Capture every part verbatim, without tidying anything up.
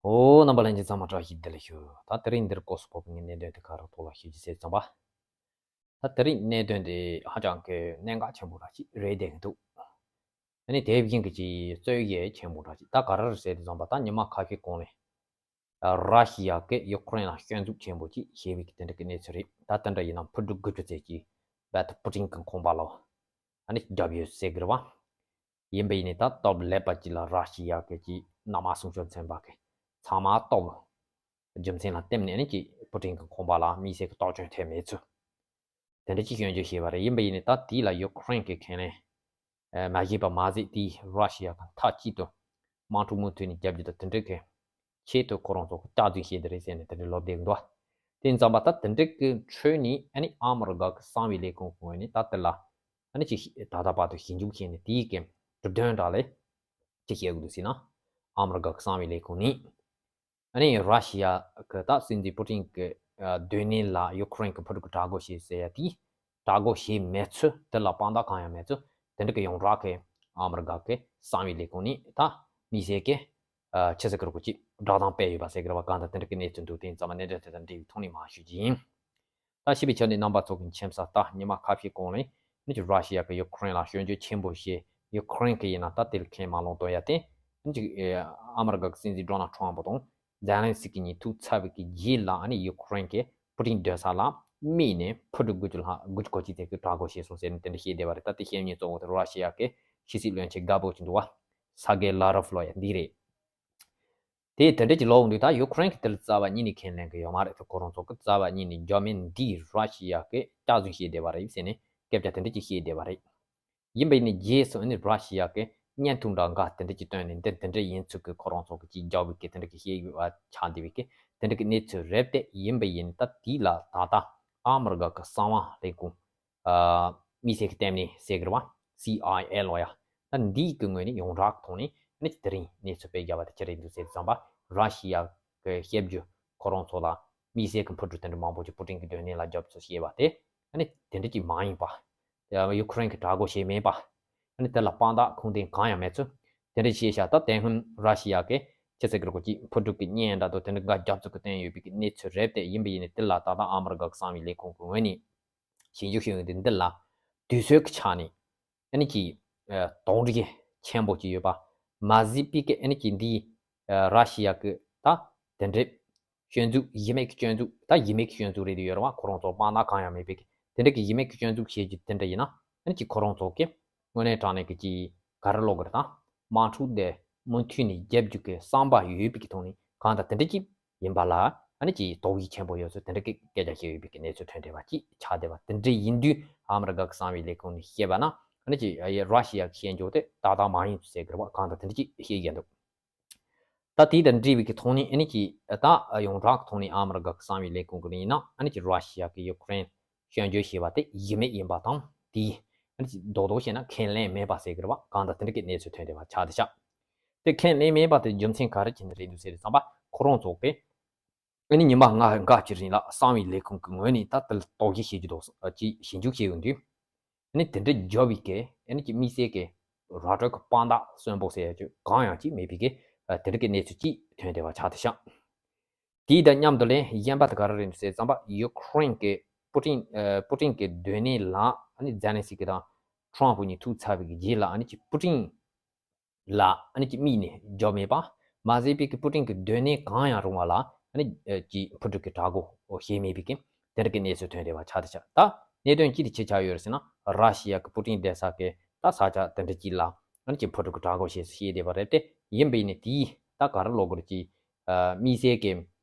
ཨོ། རྣམ་པ་ལྷན་རྒྱས་ཚང་མ་བཀྲ་ཤིས་བདེ་ལེགས་ཞུ། ད་དེ་རིང་འདིར་སྐོར་སུ་ཕོག་པའི་གནད་དོན་དེ་ག་རེ་ཐོག་ལ་ཞུ་རྒྱུ་ཟེར་ཙམ་པ། ད་དེ་རིང་གནད་དོན་དེ་ཧ་ཅང་གི་གནད་འགག་ཆེན་པོ་ར་ཅིག་རེད་བསྡད་ཀྱི་འདུག་ཨ་ནི་དེ་བཞིན་གྱི་ཅིག་རྩོད་གཞི་ཆེན་པོ་ར་ཅིག་ད་ག་རེ་རེད་ཟེར་དུས་ཙམ་པ། ད་ཉི་མ་ཁ་ཤས་གོང་ལ་ར་ཤི་ཡ་གིས་ཡུ་ཁུ་རེན་ལ་སྐྱོན་འཛུགས་ཆེན་པོ་ཅིག་བྱས་པའི་དེ་འདྲ་གི་གནས་ཚུལ་རེད། ད་དེ་འདྲ་ཡིན་ན་ཕུ་དཀྲུག་དགུ་བཅུ་ཙམ་ཅིག་རྦད་དེ་པུ་ཏིན་གྱི་ཁང་པ་ལ་ཨ་ནི་བརྒྱབ་ཡོད་ཟེར་གི་རེད་བ། ཡིན་པ་ཡིན་ནའི་ད་སྟབས་ལེགས་པ་ཅིག་ལ་ར་ཤི་ཡ་གི་ཅིག་གནམ་དམག་སྲུང་སྐྱོབ་ཚན་པ་གིས་ཚང་མ་སྟོབས་རྒྱུ་མཚན་ལ་བརྟེན་ནས་ཨ་ནི་ཅིག་པུ་ཏིན་གྱི་ཁང་པ་ལ་དམིགས་བསལ་གྱི་བཏགས་སྐྱོན་ཐེབས་མེད་ཚུལ་དེ་འདྲ་ཅིག་སྐྱོན་བརྗོད་བྱས་པ་རེད། ཡིན་པ་ཡིན་ནའི་ད་དེ་ལ་ཡུ་ཁུ་རེན་གྱི་ཁས་ལེན་མ་བྱས་པ་མ་ཟད། དེས་ར་ཤི་ཡ་གི་མཐའ་གཅིག་ཏུ་དམག་འཁྲུག་མུ་མཐུད་ནས་རྒྱབ་རྒྱུ་དང་། དེ་འདྲ་གི་ཆེད་དུ་ཁོ་རང་ཚོ་གི་སྐྱག་རྫུན་བཤད་དེ་རེད་ཟེར་ནས་དེ་འདྲ་ལབ་བསྡད་འདུག་དེ་ཙམ་པ་ད་དེ་འདྲ་གི་ཁྲོད་ནས་ཨ་ནི་ཨ་མི་རི་ཀ་གི་གསང་བའི་ལས་ཁུངས་ཀྱི་ངོས་ནས་ད་དེ་ལ་ཨ་ནི་ཅིག་ད་ལྟ་བར་དུ་ཞིབ་འཇུག་བྱས་ནས་དེའི་གི་གྲུབ་དོན་འདྲ་ལས་ཅི་བཤད་དགོས་འདུག་ཟེར་ན། ཨ་མི་རི་ཀ་གི་གསང་བའི་ལས་ཁུངས་ནས་ཨ་ནི་ར་ཤི་ཡ་གི་ད་སྲིད་འཛིན་པུ་ཏིན་གི་ཨ་སྡོད་གནས་ལ་ཡུ་ཁུ་རེན་གི་ཕུ་དཀྲུག་གི་དྲག་རྒོལ་བྱས་ཟེར་ཡ་དེ་དྲག་རྒོལ་བྱས་མེད་ཚུལ། དེ་ལ་དཔང་རྟགས་གང་ཡང་མེད་ཚུལ། དེ་འདྲ་གི་ཡོངས་གྲགས་གི་ཨ་མི་རི་ཀ་གི་གསང་བའི་ལས་ཁུངས་ནས་ད་དམིགས་བསལ་གི་ཨ་ཆི་ཟེར་གི་རེད་གོ་ཅིག་བསྒྲགས་གཏམ་སྤེལ་ཡོད་པ་ཟེར་གི་རེད་བ། གང་ལྟར་དེ་འདྲ་གི་གནས་ཚུལ་འདུག་དེ་ཙམ་པ་གནད་དོན་དེ་དང་འབྲེལ་བའི་ཐོག་ནས་མར་ཞུ་རྒྱུ་ཡིན། ད་ཞིབ་པའི་ཆ་ནས་རྣམ་པ་ཚོ་གི་མཁྱེན་གསལ། ད་ཉི་མ་ཁ་ཤས་གོང་ལ་ནི་ཅིག་ར་ཤི་ཡ་གིས་ཡུ་ཁུ་རེན་ལ་སྐྱོན་བརྗོད་ཆེན་པོ་བྱས། ཡུ་ཁུ་རེན་གིས་ཡིན་ན་ད་དེ་ལ་ཁས་མ་ལེན་གཏོང་ཡ་དེ་ནི་ཅིག་ཨ་མི་རི་ཀ་གི་སྲིད་འཛིན་ཌོ་ནལ་ཊམ་ཕུ་དང་ཛེ་ལན་སི་ཀི་གཉིས་ཐུག་ཚར་བའི་གི་རྗེས་ལ་ཨ་ནི་ཡུ་ཁུ་རེན་གྱིས་པུ་ཏིན་སྡོད་ས་ལ་དམིགས་ནས་ཕུ་དཀྲུག་དགུ་བཅུ་ལྷག་དགུ་བཅུ་གོ་གཅིག་ཙམ་གྱི་དྲག་རྒོལ་བྱས་སོང་ཟེར་ནས་དེ་འདྲ་བཤད་བསྡད་པ་རེད། ད་དེ་བཤད་མཁན་གཙོ་བོ་དེ་ར་ཤི་ཡ་གི་ཕྱི་སྲིད་བློན་ཆེན་དགའ་པོ་ཅིག་འདུག་བ། ས་གེ་ལ་རོབ་ལབ་ཡ་འདི་རེད། དེ་དེ་འདྲ་ཅིག་ལབ་འདུག་ད་ཡུ་ཁུ་རེན་གྱིས་དེ་ལ་རྩ་བ་ཉིད་ནས་ཁས་ལེན་གྱི་ཡོད་མ་རེད། ད་ཁོ་རང་ཚོ་གིས་རྩ་བ་ཉིད་ནས་འཇོན་མི་འདིས་ར་ཤི་ཡ་གི་སྐྱག་རྫུན་བཤད་བསྡད་པ་རེད་ཟེར་ནས་སྐད་ཆ་དེ་འདྲ་ཅིག་བཤད་བསྡད་པ་རེད། ཡིན་པ་ཡིན་ནའི་རྗེས་སུ་ནི་ར་ཤི་ཡ་གིས་བརྙན་ཐུང་འདྲ་འགའ་དེ་འདྲ་ཅིག་བཏོན་ནས་འདི་དེ་འདྲ་ཡིན་ཚུལ་གྱི་ཁོ་རང་ཚོ་གིས་ཅིག་རྒྱབ་བི་གི་དེ་འདྲ་གི་བཤད་ཡོད་པ་ཆགས་བསྡད་བི་གི་དེ་འདྲ་གི་གནས་ཚུལ་རེད་དེ། ཡིན་པ་ཡིན་ད་དེ་ལ་ད་ལྟ་ཨ་མི་རི་ཀ་གི་གསང་བ་ལས་ཁུངས་ཨ་དམིགས་བསལ་གྱི་ལྟེ་གནས་ཟེར་གི་རེད་བ། སི་ཨའི་ཨེ་ལབ་ཡ། ད་འདིའི་གི་ངོས་ནས་ཡོངས་གྲགས་ཐོག་ནས་ནི་དེ་རིང་གནས་ཚུལ་སྤེལ་བརྒྱབ་པ་དེ་ཅི་རེད་འདུག་ཟེར་དུས་ཙམ་པ། ར་ཤི་ཡ་གི་བཤད་རྒྱུ་ཁོ་རང་ཚོ་ལ་དམིགས་བསལ་གྱི་འཕུར་གྲུ་དེ་འདྲ་མང་པོ་ཅིག་པུ་ཏིན་གྱི་སྡོད་གནས་ལ་བརྒྱབ་ཚུལ་བཤད་པ་དེ་ནི་དེ་འདྲ་ཅིག་མ་ཡིན་པ། ཡུ་ཁུ་རེན་གྱིས་དྲག་རྒོལ་བྱས་མེད་པ། ནི་དེ་ལ་དཔང་རྟགས་ཁུངས་ལྡན་གང་ཡང་མེད་ཚུལ་དེ་འདྲ་བཤད་བཞག་ད་དེ་སྔོན་ར་ཤི་ཡ་གིས་ཅི་ཟེར་གི་རེད་གོ་ཅིག་འཕུར་གྲུ་གི་བརྙན་འདྲ་དང་དེ་འདྲ་འགའ་རྒྱབ་ཚུལ་གྱི་བསྟན་ཡོད་པའི་གི་གནས་ཚུལ་རེད་དེ། ཡིན་པ་ཡིན་ནའི་དེ་ལ་ད་ལྟ་ཨ་མི་རི་ཀ་གི་གསང་བའི་ལས་ཁུངས་ཀྱི་ངོས་ནས་ཞིབ་འཇུག་བྱེད་ཡོང་དུས་འདི་ལ་དུས་ཚོད་ཀྱི་ཆ་ནས་ཨ་ནི་ཅིག་ཨ་དོགས་འདྲི་ཆེན་པོ་ཅིག་ཡོད་པ་མ་ཟད་པའི་གི་ཨ་ནི་ཅིག་འདི་ཨ་ར་ཤི་ཡ་གི་ད་དེ་འདྲའི་སྐྱོན་འཛུགས་ཡིན་མེད་ཀྱི་སྐྱོན་འཛུགས། ད་ཡིན་མེད་ཀྱི་སྐྱོན་འཛུགས་རེད་དེ་ཡོད་རེད་བ། ཁོ་རང་ཚོར་དཔང་རྟགས་གང་ཡང་མེད་པའི་གི་དེ་འདྲ་གི་ཡིན་མེད་ཀྱི་སྐྱོན་འཛུགས་བྱེད་རྒྱུ་དེ་འདྲ་ཡིན་ན་ཨ་ནི་ཅིག་ཁོ་རང་ཚོ་གི་དངོས་གནས་དྲང་གནས་ཀྱི་ཅིག་ག་རེ་ལབ་དགོས་རེད། ད་དམག་འཁྲུག་དེ་མུ་མཐུད་ནས་རྒྱབ་རྒྱུ་གི་བསམ་པ་ཡོད་པའི་གི་ཐོག་ནས་གང་ལྟར་དེ་འདྲ་ཅིག་ཡིན་པ་ལ་ཨ་ནི་ཅིག་དོགས་གཞི་ཆེན་པོ་ཡོད་ཚུལ་དེ་འདྲ་གི་སྐད་ཆ་བཤད་ཡོད་པའི་གི་གནས་ཚུལ་ཐོན་བསྡད་པ་ཅིག་ཆགས་བསྡད་པ་དེ་འདྲ་ཡིན་དུས། ཨ་མི་རི་ཀ་གི་གསང་བའི་ལས་ཁུངས་ནས་བཤད་པ་ན་ཨ་ནི་ཅིག་ཨ་ཡེ་ར་ཤི་ཡ་གི་བཤད་རྒྱུ་དེ་ཏག་ཏག་མ་ཡིན་ཚུལ་ཟེར་གི་རེད་བ། གང་ལྟར་དེ་འདྲ་ཅིག་བཤད་བསྡད་འདུག་ད་དེ་དང་འབྲེལ་བའི་གི་ཐོག་ནས་ཨ་ནི་ཅིག་ད་ཡོངས་གྲགས་ཐོག་ནས་ཨ་མི་རི་ཀ་གི་གསང་བའི་ལས་ཁུངས་ཀྱི་ཡིན་ན་ཨ་ནི་ཅིག་ར་ཤི་ཡ་གིས་ཡུ་ཁུ་རེན་སྐྱོན་བརྗོད་བྱས་པ་དེ་ཡིན་མེད་ཡིན་པ་དང་། དེ་ཨ་ནི་ཅིག་རྡོག་རྡོག་བཤད་ན་ཁས་ལེན་མེད་པ་ཟེར་གི་རེད་བ། གང་ལྟར་དེ་འདྲ་གི་གནས་ཚུལ་ཐོན་བསྡད་པ་ཆགས་བསྡད་ཤག་དེ་ཁས་ལེན་མེད་པ་དེ་རྒྱུ་མཚན་ག་རེ་བྱས་ནས་རེད་འདུག་ཟེར་དུས་ཙམ་པ། ཁོ་རང་ཚོ་གིས་ཨ་ནི་ཉི་མ་ལྔ་འགའ་ཅིག་རིང་ལ་གསང་བའི་ལས་ཁུངས་ཀྱི་ངོས་ནས་ད་དེ་ལ་དོགས་གཞི་བཤད་རྒྱུ་དང་ཅིག་ཞིབ་འཇུག་བྱས་ཡོང་དུས། ཨ་ནི་དེ་འདྲ་བརྒྱབ་པའི་གི་ཨ་ནི་ཅིག་དམིགས་བསལ་གི་ར་སྤྲོད་ཀྱི་དཔང་རྟགས་གསོན་པོ་ཟེར་ཡ་ཅིག་གང་ཡང་ཅིག་མེད་པའི་གི་ཨ་དེ་འདྲ་གི་གནས་ཚུལ་ཅིག་ཐོན་བསྡད་པ་ཆགས་བསྡད་ཤག་དེའི་དང་མཉམ་དུ་ལས་གཞན་པ་དེ་ག་རེ་རེད་འདུག་ཟེར་ཙམ་པ། ཡུ་ཁུ་རེན་གྱི་པུ་ཏིན་ཨ་པུ་ཏིན་གྱི་སྡོད་གནས་ལ་ཨ་ནི་ཛེ་ལན་སི་ཀི་དང་ཊམ་ཕུ་གཉིས་ཐུག་ཚར་བའི་གི་རྗེས་ལ་ཨ་ནི་ཅིག་པུ་ཏིན་ལ་ཨ་ནི་ཅིག་དམིགས་ནས་བརྒྱབ་མེད་པ་མ་ཟད་པའི་གི་པུ་ཏིན་གྱི་སྡོད་གནས་གང་ཡང་རུང་བ་ལ་ཨ་ནི་ཨ་ཅིག་འཕུར་གྲུ་གི་དྲག་རྒོལ་བྱས་མེད་པའི་གི་དེ་འདྲ་གི་གནས་ཚུལ་ཐོན་བསྡད་པ་ཆགས་བསྡད་ཤག་ད་གནད་དོན་ཅི་དེ་ཅི་ཆགས་ཡོད་རེད་ཟེར་ན། ར་ཤི་ཡ་གི་པུ་ཏིན་བསྡད་ས་གི་ད་ས་ཆ་དེ་འདྲ་ཅིག་ལ་ཨ་ནི་ཅིག་འཕུར་གྲུ་གི་དྲག་རྒོལ་བྱས་སུ་བཤད་བསྡད་པ་རེད་དེ། ཡིན་པ་ཡིན་ནའི་དེའི་ད་ག་རེ་ལབ་དགོས་རེད། ཅིག་ཨ་དམིགས་བསལ་གི་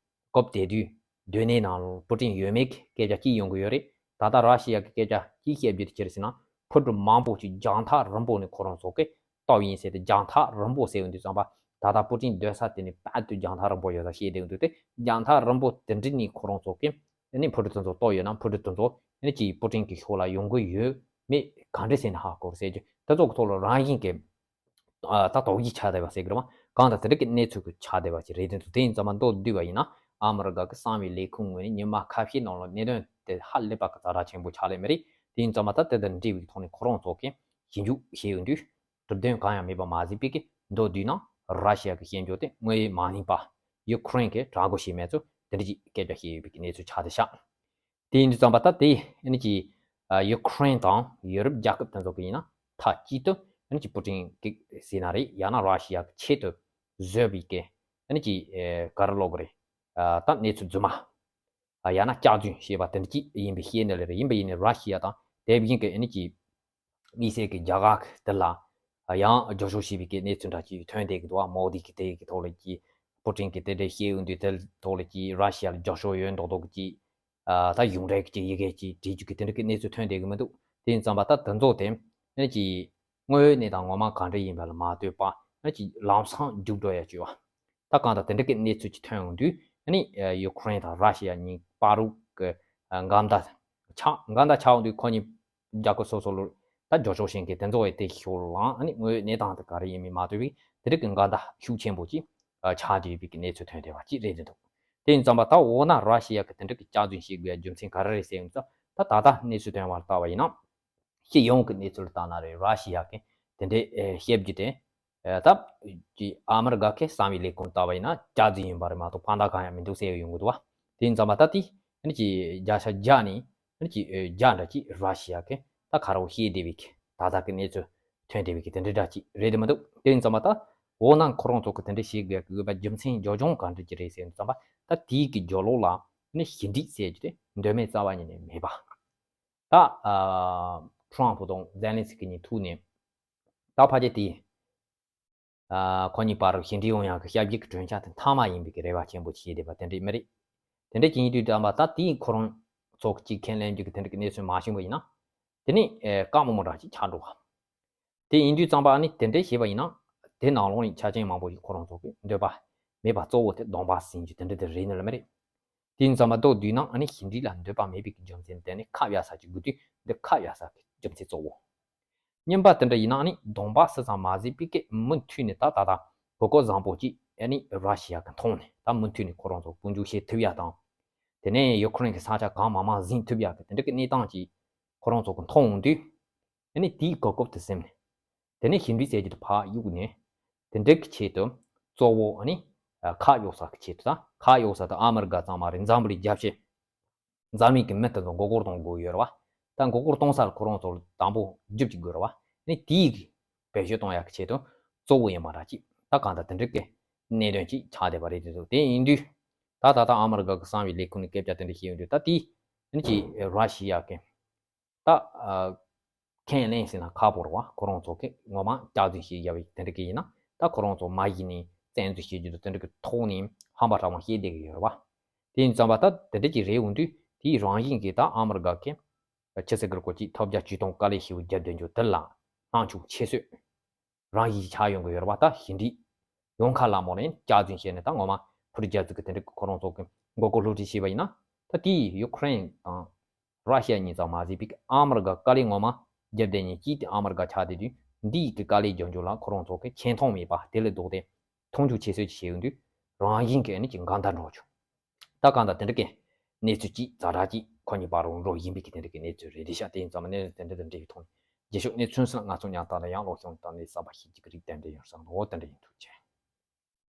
སྐབས་དེ་དུས་སྡོད་གནས་ནང་ལ་པུ་ཏིན་ཡོད་མེད་ཀྱི་སྐད་ཆ་གཅིག་ཡོང་གི་ཡོད་རེད། ད་ལྟ་ར་ཤི་ཡ་གི་སྐད་ཆ་གཅིག་བཤད་རྒྱུ་དེ་ཅི་རེད་ཟེར་ན། འཕུར་གྲུ་མང་པོ་ཅིག་རྒྱང་ཐག་རིང་པོ་ནས་ཁོ་རང་ཚོ་གིས་བཏབ་ཡིན་ཟེར་ཏེ། རྒྱང་ཐག་རིང་པོ་ཟེར་ཡོང་དུས་ཙམ་པ། ད་ལྟ་པུ་ཏིན་སྡོད་ས་དེ་ནས་རྦད་དེ་རྒྱང་ཐག་རིང་པོ་ཡོད་ས་བཤད་བསྡད་ཡོང་དུས་དེ། རྒྱང་ཐག་རིང་པོ་དེ་འདྲ་ནས་ཁོ་རང་ཚོ་གིས་ཨ་ནི་འཕུར་གྲུ་དེ་ཚོ་བཏབ་ཡོད་ན་འཕུར་གྲུ་དེ་ཚོ་ཨ་ནི་ཅིག་པུ་ཏིན་གྱི་ཕྱོགས་ལ་ཡོང་གི་ཡོད་མེད་ག་འདྲ་ཟེར་ནས་ཧ་གོ་ཟེར་རྒྱུ་དེ་ཚོ་གི་ཐོག་ལ་རང་བཞིན་གྱི་ཨ་ད་དོགས་གཞི་ཆགས་བསྡད་པ་ཟེར་གི་རེད་བ། གང་ལྟར་དེ་འདྲ་གི་གནས་ཚུལ་གྱི་ཆགས་བསྡད་པ་ཞིག་རེད་དེ་འདུག་དེ་ཡིན་ཙམ་པ་མདོར་བསྡུས་པ་ཡིན་ན། ཨ་མི་རི་ཀ་གི་གསང་བའི་ལས་ཁུངས་ངོས་ནས་ཉི་མ་ཁ་ཤས་ནང་ལ་གནད་དོན་དེ་ཧ་ལས་པ་གི་ཛ་དྲག་ཆེན་པོ་ཆགས་ལེ་མི་རེད། དེ་ཡིན་ཙམ་པ་ད་དེ་དང་འབྲེལ་བའི་ཐོག་ནས་ཁོ་རང་ཚོ་གིས་ཞིབ་འཇུག་བྱས་ཡོང་དུས། གྲུབ་དོན་གང་ཡང་མེད་པ་མ་ཟད་པའི་གི་མདོར་བསྡུས་ན་ར་ཤི་ཡ་གི་བཤད་རྒྱུ་དེ་དངོས་ཡོད་མ་ཡིན་པ། ཡུ་ཁུ་རེན་གྱིས་དྲག་རྒོལ་བྱས་མེད་ཚུལ་དེ་འདྲ་ཅིག་སྐད་ཆ་བཤད་ཡོད་པའི་གནས་ཚུལ་ཆགས་བསྡད་ཤག་དེ་ཡིན་དུས་ཙམ་པ་ད་དེ་ཨ་ནི་ཅིག་ཡུ་ཁུ་རེན་དང་ཡུ་རོབ་རྒྱལ་ཁབ་དེ་ཚོ་གི་ཡིན་ན་མཐའ་གཅིག་ཏུ་ཨ་ནི་ཅིག་པུ་ཏིན་གྱིས་ཟེར་ན་རེད། ཡང་ན་ར་ཤི་ཡ་གི་ཆེད་དུ་བཟོས་པའི་གི་ཨ་ནི་ཅིག་ག་རེ་ལབ་དགོས་རེད། ད་གནས་ཚུལ་རྫུན་མ། ཡང་ན་སྐྱག་རྫུན་ཞེས་པ་དེ་འདྲ་ཅིག་ཡིན་པའི་ཤེས་ནི་ལས་རེད། ཡིན་པ་ཡིན་ནའི་ར་ཤི་ཡ་དང་དེ་བཞིན་གྱི་ཨ་ནི་ཅིག་དམིགས་བསལ་གྱི་རྒྱ་གར་དེ་ལ་ཡང་རྒྱབ་སྐྱོར་བྱས་པའི་གི་གནས་ཚུལ་འདྲ་ཅིག་ཐོན་བསྡད་ཀྱི་འདུག་བ། མོ་དི་གི་དེ་གི་ཐོག་ལ་ཅིག་པུ་ཏིན་གྱིས་དེ་འདྲ་བཤད་ཡོང་དུས་དེ་ཐོག་ལ་ཅིག་ར་ཤི་ཡ་ལ་རྒྱབ་སྐྱོར་ཡོད་མདོག་མདོག་གི་ཅིག་ད་གཞུང་འབྲེལ་གྱི་ཅིག་ཡི་གེ་ཅིག་བྲིས་རྒྱུ་གི་དེ་འདྲ་གི་གནས་ཚུལ་ཐོན་བསྡད་ཀྱི་མི་འདུག་དེ་ཡིན་ཙམ་པ་ད་དེ་ཚོ་དེ་ཨ་ནི་ཅིག་དངོས་ཡོད་གནས་སྟངས་ངོ་མ་ག་འདྲ་ཡིན་པ་ལ་མ་ལྟོས་པ་ཨ་ནི་ཅིག་ལམ་སང་རྒྱུག་འགྲོ་ཡ་བྱས་བ། ད་གང་ལྟར་དེ་འདྲ་གི་གནས་ཚུལ་ཅིག་ཐོན་ཡོང་དུས་ཨ་ནི་ཡུ་ཁུ་རེན་དང་ར་ཤི་ཡ་གཉིས་བར་དུ་གི་འགལ་ཟླ་ཆགས། འགལ་ཟླ་ཆགས་ཡོང་དུས་ཁོ་གཉིས་རྒྱལ་ཁབ་སོ་སོ་ལ་ད་རྒྱབ་སྐྱོར་བྱེད་མཁན་དེ་ཚོ་ཡི་དེ་ཤོར་ལངས། ཨ་ནི་དངོས་ཡོད་གནས་སྟངས་དེ་ག་རེ་ཡིན་མིན་མ་ལྟོས་པའི་དེ་འདྲ་གི་འགལ་ཟླ་ཤུགས་ཆེན་པོ་ཅིག་ཆགས་བསྡད་ཡོད་པའི་གི་གནས་ཚུལ་ཐོན་བསྡད་པ་ཅིག་རེད་འདུག་དེ་ཡིན་ཙམ་པ་ད་འོ་ན་ར་ཤི་ཡ་གི་དེ་འདྲ་གི་སྐྱག་རྫུན་བཤད་དགོས་ཡ་རྒྱུ་མཚན་ག་རེ་རེད་ཟེར་ཡོང་ཙང་ད་ད་ལྟ་གནས་ཚུལ་ཐོན་པ་ལ་བལྟས་པ་ཡིན་ན། སྤྱི་ཡོངས་ཀྱི་གནས་ཚུལ་ལ་བལྟས་ན་རེད། ར་ཤི་ཡ་གིས་དེ་འདྲའི་ཨེ་བཤད་རྒྱུ་དེ་ཨེ་ད་ཀྱི་ཨ་མི་རི་ཀ་གི་གསང་བའི་ལས་ཁུངས་ལ་བལྟས་པ་ཡིན་ན་སྐྱག་རྫུན་ཡིན་པ་རེད་མ་གཏོགས་ཕན་ཐོགས་གང་ཡང་མི་འདུག་ཟེར་ཡོང་གི་འདུག་བ། དེ་ཡིན་ཙམ་པ་ད་དེ་ཨ་ནི་ཀྱི་བརྒྱ་ཆ་བརྒྱ་ནས་ཨ་ནི་ཀྱི་ཨེ་བརྒྱ་འདྲ་ཅིག་ར་ཤི་ཡ་གིས་ད་ག་རེ་བོ་བཤད་བསྡད་པའི་གི་ད་ལྟ་གི་གནས་ཚུལ་ཐོན་བསྡད་པའི་གི་དེ་འདྲ་འདྲ་ཅིག་རེད་དེ་མི་འདུག་དེ་ཡིན་ཙམ་པ་ད་འོ་ན་ཁོ་རང་ཚོ་གི་དེ་འདྲ་བཤད་དགོས་ཀྱི་ཡོད་པ་རྒྱུ་མཚན་རྒྱུ་ལྗོངས་ག་འདྲ་ཅིག་རེད་ཟེར་ཙམ་པ་ད་དེའི་གི་རྒྱབ་ལོགས་ལ་ཨ་ནི་ཞི་འགྲིག་ཟེར་རྒྱུ་དེ་འདོད་མེད་རྩ་བ་ཉིད་ནས་མེད་པ། ད་ཨ་ཊྲམ་ཕུ་དང་ཛེ་ལན་སི་ཀི་གཉིས་ཐུག་ནས་ད་ཕལ་ཆེར་དེ་ཨ་ཁོ་གཉིས་བར་ཞི་འགྲིག་ཡོང་ཡག་གི་ཞབས་ཕྱི་གི་གྲོས་འཆར་དེ་མཐའ་མ་ཡིན་པའི་གི་རེ་བ་ཆེན་པོ་བྱས་བསྡད་པ་དེ་འདྲས་མི་རེད། དེ་འདྲས་ཀྱི་ཡིན་དུས་ཙམ་པ་ད་དེའི་ཁོ་རང་ཚོ་གཅིག་ཁས་ལེན་རྒྱུ་གི་དེ་འདྲས་ཀྱི་གནས་ཚུལ་མ་བྱུང་བ་ཡིན་ན། དེ་ནི་ཨེ་བཀའ་མོལ་མོ་འདྲ་ཅིག་ཆགས་འགྲོ་བ། དེ་ཡིན་དུས་ཙམ་པ་ཨ་ནི་དེ་འདྲས་བྱས་པ་ཡིན་ན་དེ་ནང་ལོགས་ནས་ཆ་རྐྱེན་མང་པོ་ཞིག་ཁོ་རང་ཚོ་གི་འདོད་པ་མེད་པ་གཙོ་བོ་དེ་གདོང་པ་ཟིན་རྒྱུ་དེ་འདྲ་དེ་རེད་ནི་ལ་མི་རེད། དེ་ཡིན་ཙམ་པ་མདོར་བསྡུས་ན་ཨ་ནི་ཞི་འགྲིག་ལ་འདོད་པ་མེད་པའི་རྒྱུ་མཚན་དེ་ནི་ཁ་གཡར་ས་ཅིག་དགོས་དུས་འདི་ཁ་གཡར་ས་གི་རྒྱུ་མཚན་གཙོ་བོ། གཉིས་པ་དེ་འདྲ་ཡིན་ན་ཨ་ནི་གདོང་པ་སུ་ཚང་མ་ཟིན་པའི་སྐད་མུ་མཐུད་ནས་ད་ད་ད་གོ་སྐབས་བཟང་པོ་ཅིག་ཨ་ནི་ར་ཤི་ཡ་གི་མཐོང་ནས་ད་མུ་མཐུད་ནས་ཁོ་རང་ཚོ་དཔུང་འཇུག་བྱེད་ཐུབ་ཡ་དང་། དེ་ནས་ཡུ་ཁུ་རེན་གི་ས་ཆ་གང་མང་མང་ཟིན་ཐུབ་ཡ་གི་དེ་འདྲ་གི་གནས་སྟངས་ཅིག་ཁོ་རང་ཚོ་གི་མཐོང་འོང་དུས། དེ་ནས་དེའི་གོ་སྐབས་དེ་ཟིན་ནས། དེ་ནས་ཞི་འགྲིག་ཟེར་རྒྱུ་དེ་ཕར་གཡུགས་ནས། དེ་འདྲ་གི་ཆེད་དུ་གཙོ་བོ་ཨ་ནི་ཁ་གཡོགས་ས་གི་ཆེད་དུ་ད་ཁ་གཡོགས་ས་དེ་ཨ་མི་རི་ཀ་ཚང་མ་རེད། འཛམ་བུ་གླིང་རྒྱ་ཆེ། འཛམ་གླིང་གི་མི་དེ་ཚོ་མགོ་སྐོར་གཏོང་དགོས་ཡོད་རེད་བ། ད་མགོ་སྐོར་གཏོང་སར་ཁོ་རང་ཚོ་དང་པོ་རྒྱུག་ཅིག་དགོས་རེད་བ། ཨ་ནི་དེའི་གི་བེད་སྤྱོད་གཏོང་ཡག་གི་ཆེད་དུ་གཙོ་བོ་ཡིན་པ་འདྲ་ཅིག་ད་གང་ལྟར་དེ་འདྲ་གི་གནད་དོན་ཅིག་ཆགས་བསྡད་པ་རེད། དེ་ཚོ་དེ་ཡིན་དུས། ད་ད་ལྟ་ཨ་མི་རི་ཀ་གི་གསང་བའི་ལས་ཁུངས་ནས་སྐད་ཆ་དེ་འདྲ་བཤད་ཡོང་དུས་ད་དེ་ཨ་ནི་ཅིག་ར་ཤི་ཡ་གི་ད་ཨ་ཁས་ལེན་ཟེར་ན་ཁག་པོ་རེད་བ། ཁོ་རང་ཚོ་གི་ངོ་མ་སྐྱག་རྫུན་བཤད་ཡ་བའི་དེ་འདྲ་གི་ཡིན་ན་ད་ཁོ་རང་ཚོ་མ་གཞི་ནས་བཙན་འཛུལ་བྱེད་རྒྱུ་དང་དེ་འདྲ་གི་ཐོག་ནས་ཧམ་པ་ཕྲ་མོ་བཤད་བསྡད་གི་ཡོད་རེད་བ། དེ་ཡིན་ཙམ་པ་ད་དེ་འདྲ་ཅིག་རེད་འོང་དུས་དེའི་རང་བཞིན་གྱིས་ད་ཨ་མི་རི་ཀ་གི་ཕྱི་སྲིད་ཀྱི་སྐོར་གྱི་ཐོབ་རྒྱ་ཇུས་གཏོང་དཀའ་ལས་ཞེ་པོ་བརྒྱབ་བསྡད་རྒྱུ་དེ་ལ་སྣང་ཆུང་ཆེ་ཤོས། རང་བཞིན་ཆགས་ཡོང་གི་ཡོད་རེད་བ། ད་ཞི་འགྲིག་ཡོང་ཁ་ལ་མོ་རེད། སྐྱག་རྫུན་བཤད་ནས་ད་ངོ་མ་ཕུར་རྒྱ་རྩི་གི་དེ་འདྲ་ཁོ་རང་ཚོ་གི་མགོ་སྐོར་སློབ་ཁྲིད་བྱས་པ་ཡིན་ན་ད་དེའི་ཡུ་ཁུ་རེན་དང་ར་ཤི་ཡ་གཉིས་ཙམ་མ་ཟད་པའི་ཨ་མི་རི་ཀ་དཀའ་ལས་ངོ་མ་རྒྱབ་བསྡད་མཁན་གཅིག་དེ་ཨ་མི་རི་ཀ་ཆགས་བསྡད་དུས་འདིའི་གི་དཀའ་ལས་རྒྱབ་རྒྱུ་ལ་ཁོ་རང་ཚོ་གི་ཆེ་མཐོང་མེད་པ་དེ་ལས་ལྡོག་སྟེ་མཐོང་ཆུང་ཆེ་ཤོས་ཅིག་བྱས་ཡོང་དུས་རང་བཞིན་གྱི་ཨ་ནི་ཅིག་འགལ་ཟླ་འགྲོ་བྱུང་། ད་གང་ལྟར་དེ་འདྲ་གི་གནས་ཚུལ་གཅིག་ཛ་དྲག་ཅིག་ཁོ་གཉིས་བར་རུ་འགྲོ་བཞིན་པའི་གི་དེ་འདྲ་གི་གནས་ཚུལ་རེད་དེ་ཤག་དེ་ཡིན་ཙང་གནས་ཚུལ་དེ་འདྲ་དང་འབྲེལ་བའི་ཐོག་ནས་རྗེས་ཕྱོགས་གནས་ཚུལ་སོགས་ང་ཚོ་ཉག་ཐག་ལ་ཡང་ལོག་ཤོང་དང་ནས་གསར་པ་ཞིག་ཅིག་གི་རིགས་གཏན་འབྲེལ་ཡོང་བསམ་འོ་དེ་འདྲ་ཡིན་ཐུགས་རྗེ་ཆེ།